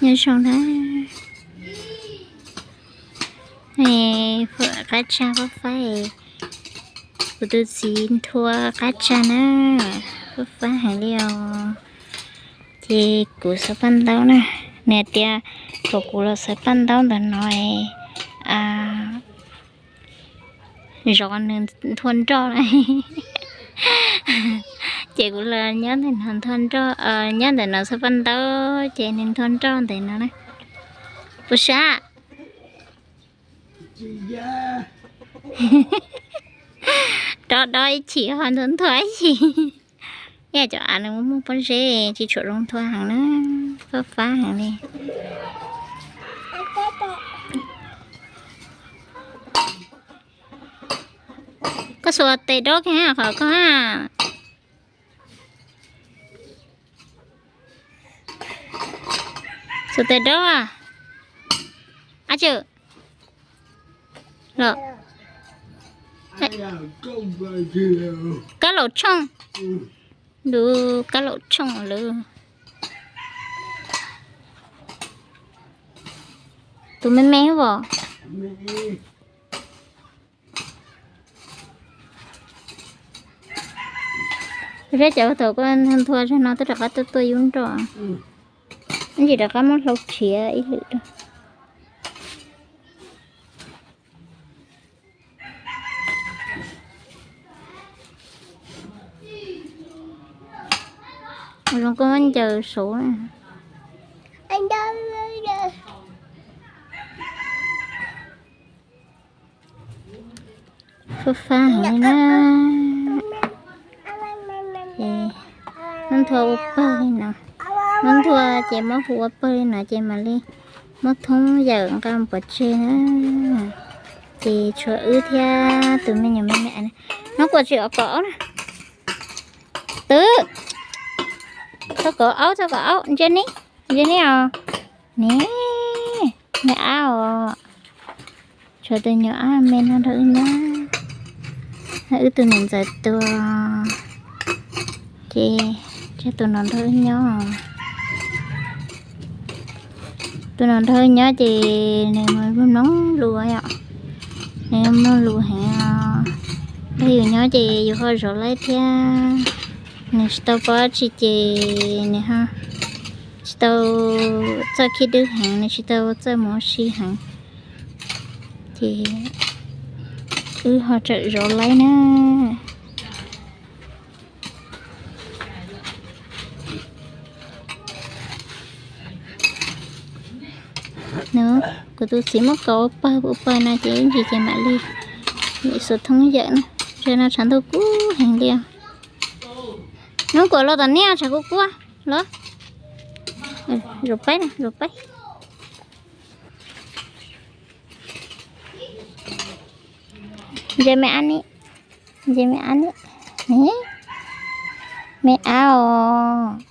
Nyob zoo na. Qab tsa fab fab, kuv tus txiv nthua qab tsa na, fab fab heev li os. Ces kuv xaws paj ntaub na, nws tias kom kuv los xaws paj ntaub ntawm no, zov nws nthua nroj na. Ces kuv los nyob ntawm no nthua nroj, nyob ntawm no xaws paj ntaub ces nws nthua nroj ntawm no na. Puas sab? Dob dob ib chim ho nthua nthua ib chim. Yog cov av nws muaj muaj pob zeb tsis tshua zoo nthua heev na, fab fab heev li. Koj xuas tes dob kiag qhov koj. Xuas tes dob. Ab tsi, los, kab laum tshooj, lub kab laum tshooj lawm. Tus me me os. Sab cov thaum koj nthua zog no twb rov qab tuaj tuaj yub nroj. Ib ntsis rov qab muab hlau tshiav ib lwm rau. Ua zoo koj muab ncaws saud na. Fab fab heev li na. Muab nthua ua pawg li no. Muab nthua ces muab hu ua pawg li no ces mam li muab thoob yawm nqa pov tseg na. Ces tshuav wb thiab tus me nyuam me me na. Nub kuam tsis o kom aub na. Twb, txhob kom aub, txhob kom aub, ntsia ni, ntsia ni os. Ni, me ab os. Tshuav tus nyuam ab me no nrog wb nyob. Wb tus niam ntxawm tuag, ces tshuav tus no nrog wb nyob. Tus no nrog wb nyob ces nws mloog mloog lus yom. Nws mloog lus heev os. Nrog yus nyob ces yus ho zov laib thiab. Nws tsis tau paub dab tsi ces nws ho tsis tau txawj khib dwb heev, nws tsis tau txawj mus ua si heev. Ces wb ho tsawm zov laib na. Nub, kuv tus txiv muab kaus ua pawg ua pawg no ces ib ntsis ces mam li xuas thoob yawm na. Tam no tshav ntuj kub heev li os. Nub kuam los tom nej tshav kub kub los. Zaum peb, zaum peb. Ntsia me ab ni, ntsia me ab ni, me ab os.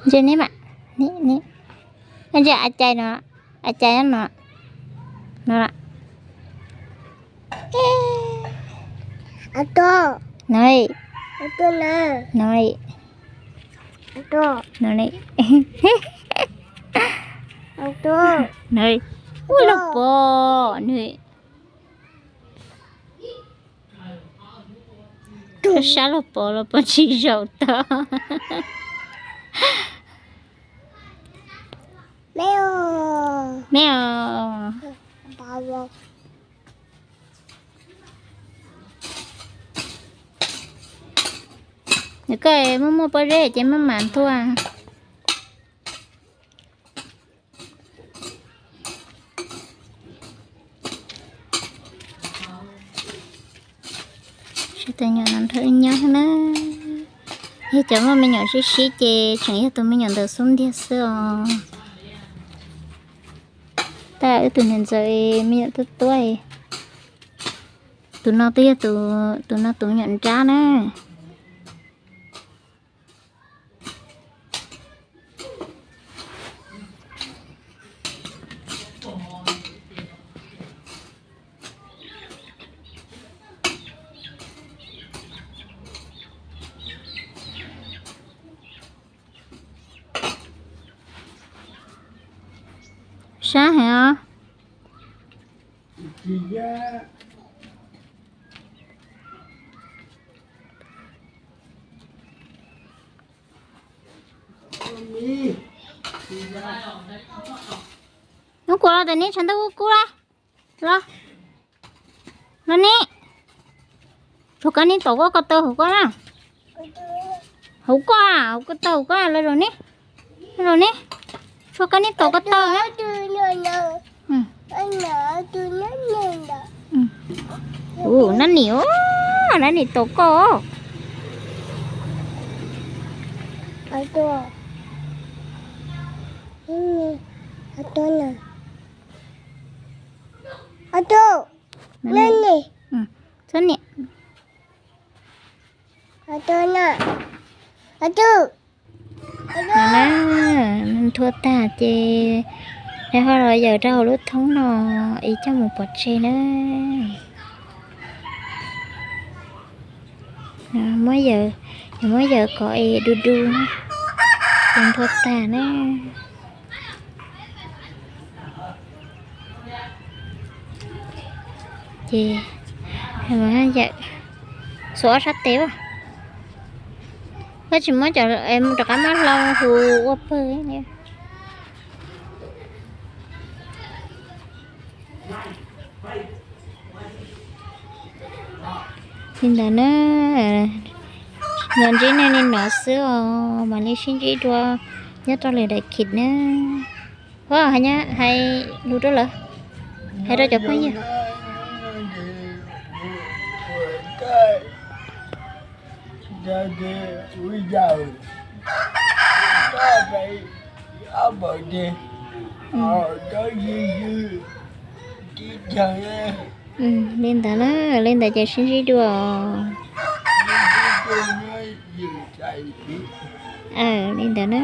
Ntsia neb mam, neb, neb, ntsia a cai no, a cai no, no, no, no, no, ua lub pov nws. Sab sab los pov los pov tsis zaum tau. Me os. Nws koj muaj muaj pob zeb ces maj mam nthua. Sawv daws nyuam no nrog wb nyob na. Yog cov muaj me nyuam sib sib ces tseem yog tus me nyuam ntawd xub ntiag xwb os. Tab wb tus niam ntxawm me nyuam tuab tuab. Tus no twb yog tus, tus no tus me nyuam nrab na. Sab heev os. Hnub kuv los tias neb tshav ntuj kub kub la. Los, los ne. Tshuav koj neb tom koj ko taw hauv koj na. Hauv koj, hauv ko taw hauv koj los zaum ne. Los zaum ne. Tshuav koj neb tom ko taw na. Ua, nab nim, nab nim tom koj. Txhob niam. No na, nthua tag ces lawv ho los yawm rau hauv lub thoob no es coj mus pov tseg na. Muab yawm, muab yawm kom es du du, ces nthua tag na. Ces yawm xuas ob sab tes as. Koj tsis muab cov, mus rov qab muab hlau hu ua pawg. Li ntawd na, los ntsib nej li no xwb os, mam li sib ntsib dua nyob rau lwm daim khiv na. Hais lus rau lawv, hais rau cov phooj ywg. Li ntawd na, li ntawd ces sib ntsib dua. Li ntawd na.